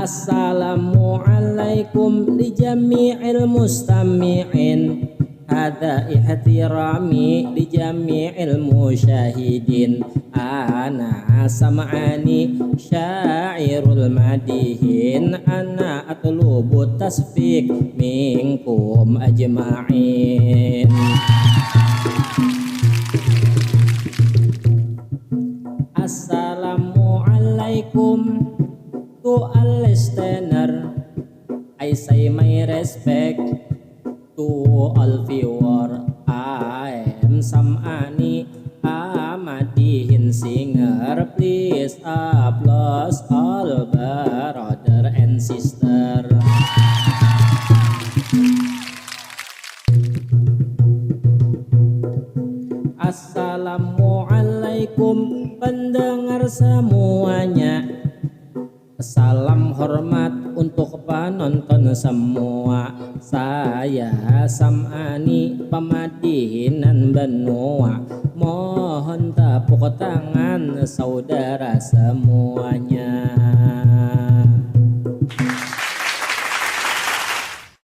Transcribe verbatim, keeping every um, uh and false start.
Assalamualaikum li jami'il mustami'in. Hadza ihtirami li jami'il musyahidin. Ana Sam'ani syairul madihin. Ana atlubu tasfik minkum ajma'in. Assalamualaikum to all listener. I say my respect to all viewer. I am Sam'ani Amadihin singer. Please applause all brother and sister. Assalamualaikum pendengar semuanya. Salam hormat untuk penonton semua. Saya Sam'ani pamadihinan benua. Mohon tepuk tangan saudara semuanya.